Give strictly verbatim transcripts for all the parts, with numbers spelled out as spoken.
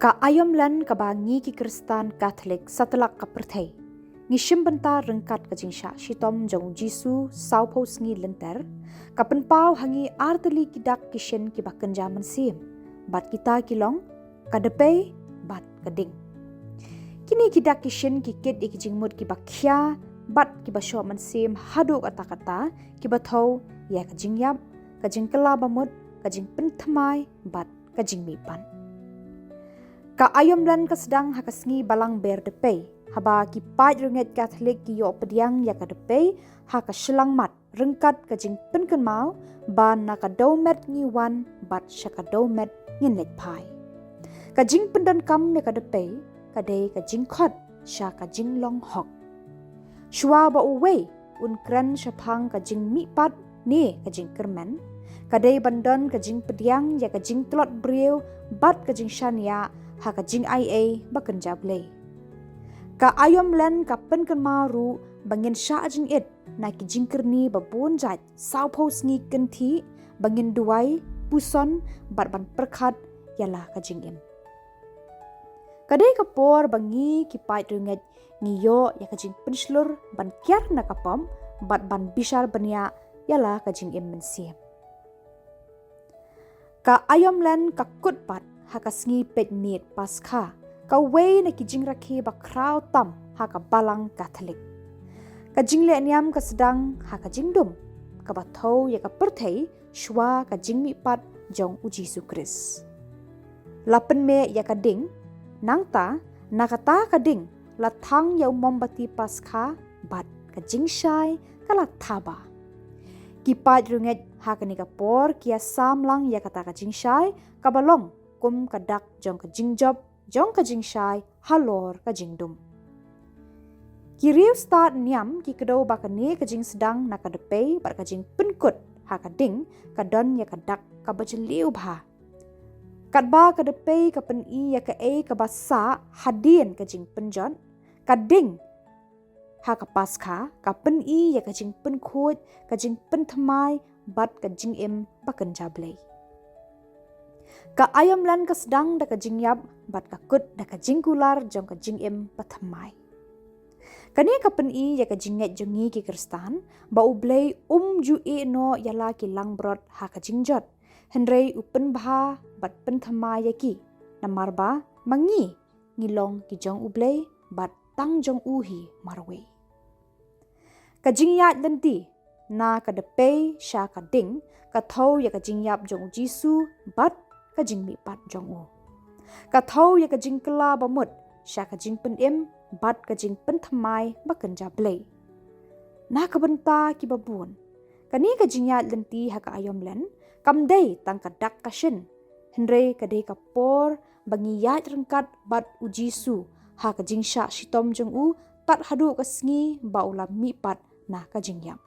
Ka aïom len kaba ngi ki Khristan Katholik satlak ka pyrthei ngi shim bynta ryngkat ka jingshah shitom jong u Jisu sawphew sngi lynter, ka pynpaw ha ngi artylli ki dak ki shin kiba kynja mynsiem, bad kita ki long ka dpei bad ka ding. Kine ki dak ki shin ki kit ïa ki jingmut kiba khia bad kiba shoh mynsiem haduh katta katta, kiba thew ïa ka jingïap, ka jingkylla bamut, ka jingpynthymmai bad ka jingmihpat. Ka aïom len ka sdang ha ka sngi Balang Ber Dpei, haba ki paid riewngeit Katholik ki ïoh pdiang ïa ka dpei ha ka shyllangmat ryngkat ka jingpynkynmaw ba na ka dewmet ngi wan bad sha ka dewmet ngin leit phai. Ka jingpyndonkam ïa ka dpei ka dei ka jingkhot sha ka jinglong hok. Shuwa ba uwei un kren shaphang ka jingmihpat ne ka jingkyrmen, ka dei ban don ka jingpdiang ïa ka jingtlot briew bad ka jingshaniah ha ka jingaiei ba kynja Blei. Ka aïom len ka pynkynmaw ruh ba ngin shah jingit na ki jingkyrni ba bun jait sawphew sngi kynthih, ba ngin duwai, puson bad ban pyrkhat ïa la ka jingim. Ka dei ka por ba ngi ki paid riewngeit ngi ïoh ïa ka jingpynshlur ban kiar na ka pop bad ban bishar bniah ïa la ka jingim mynsiem. Ka aïom len ka kut pat ha ka sngi peit miet Paskha, kawei na ki jingrakhe ba khraw tam ha ka Balang Katholik. Ka jingleh niam ka sdang ha ka jingdum, kaba thew ïa ka pyrthei shuwa ka jingmihpat jong u Jisu Khrist. La pynmih ïa ka ding, nangta na kata ka ding la thang ïa u mombati Paskha bad ka jingshai ka la thaba. Ki paid riewngeit ha kane ka por ki ïa sam lang ïa kata ka jingshai kaba long kum ka dak jong ka jingjop jong ka jingshai halor ka jingdum. Ki riewstad niam ki kdew ba kane ka jingsdang na ka dpei bad ka jingpynkut ha ka ding ka don ïa ka dak kaba jylliew bha. Katba ka dpei ka pyni ïa kaei kaba sah hadien ka jingpynjot, ka ding ha ka Paskha ka pyni ïa ka jingpynkhuid, ka jingpynthymmai bad ka jingim ba kynja Blei. Ka aïom len ka sdang da ka jingïap bad ka kut da ka jingkular jong ka jingim bathymmai. Kane ka pyni ïa ka jingngeit jong ngi ki Khristan ba U Blei um ju ïehnoh ïa la ki langbrot ha ka jingjot, hynrei u pynbha bad pynthymmai ïa ki, namar ba ma ngi ngi long ki jong U Blei bad tang jong u hi marwei. Ka jingïaid lynti na ka dpei sha ka ding ka thew ïa ka jingïap jong u Jisu bad ka jingmihpat jong u. Ka thew ïa ka jingkylla bamut sha ka jingpynim bad ka jingpynthymmai ba kynja Blei. Na ka bynta kiba bun, kane ka jingïaid lynti ha ka aïom len kam dei tang ka dak ka shin, hynrei ka dei ka por ba ngi ïaid ryngkat bad u Jisu ha ka jingshah shitom jong u tad haduh ka sngi ba u la mihpat na ka jingïap.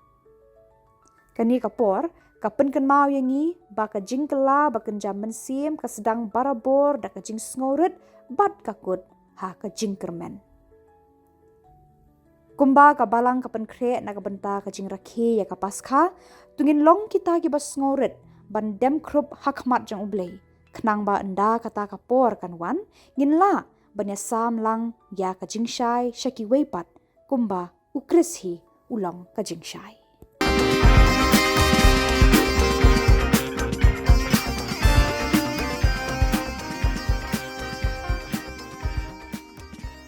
Kane ka por ka pynkynmaw ïa ngi ba ka jingkylla ba kynja mynsiem ka sdang barabor da ka jingsngewrit bad ka kut ha ka jingkyrmen. Kumba ka Balang ka pynkhreh na ka bynta ka jingrakhe ïa ka Paskha, to ngin long kita kiba sngewrit ban dem khrup ha khmat jong U Blei, khnang ba ynda kata ka por kan wan, ngin lah ban ïasam lang ïa ka jingshai sha kiwei pat, kumba U Khrist hi u long ka jingshai.